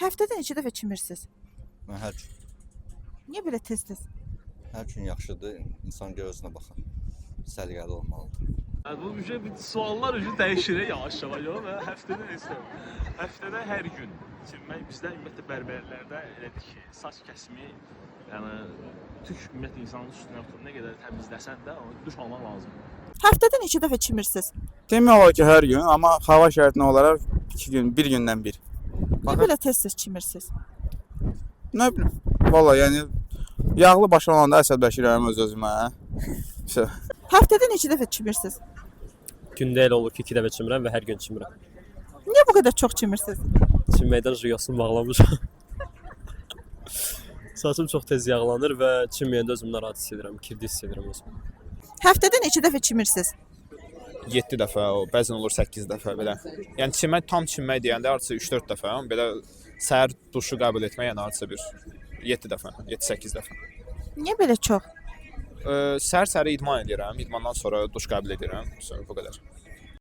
Həftədə neçə dəfə çimirsiz? Mən hər gün, Niyə belə tez-tez? hər gün yaxşıdır, insan görə özünə baxar. Səliqəli olmalıdır. Yəni bu uje bir suallar uje dəyişir yavaş yavaş. Yox, mən həftədə nə Həftədə hər gün çimmək bizdə ümumiyyətlə bərbərlərdə elədir ki, saç kəsimi, yəni tük ümumiyyətlə insanın üstünə oturur. Nə qədər təmizləsən də onu duş almaq lazımdır. Həftədə neçə dəfə çimirsiz? Demək olar ki, hər gün, amma hava şəraitinə olaraq 2 gün, bir gündən bir. Niyə belə tez-tez çimirsiz? Nə bilim. Vallahi yəni yağlı baş olanda əsəbləşirəm öz-özümə. İşte, Həftədə neçə dəfə çimirsiz? Gündə elə olur ki, 2 dəfə çimirəm və hər gün çimirəm. Niyə bu qədər çox çimirsiz? Çinməkdən yosun bağlamışam. Saçım çox tez yağlanır və çinməyəndə özümü narahat hiss edirəm, kirli hiss edirəm özümü. Həftədə neçə dəfə çimirsiz? 7 dəfə, o bəzən olur 8 dəfə belə. Yəni çimmək tam çimmək deyəndə hardasa 3-4 dəfə, amma belə səhər duşu qəbul etmək yəni hardasa bir 7 dəfə, 7-8 dəfə. Niyə belə çox? Səhər-səhər idman edirəm, idmandan sonra duş qəbul edirəm, sonra bu qədər.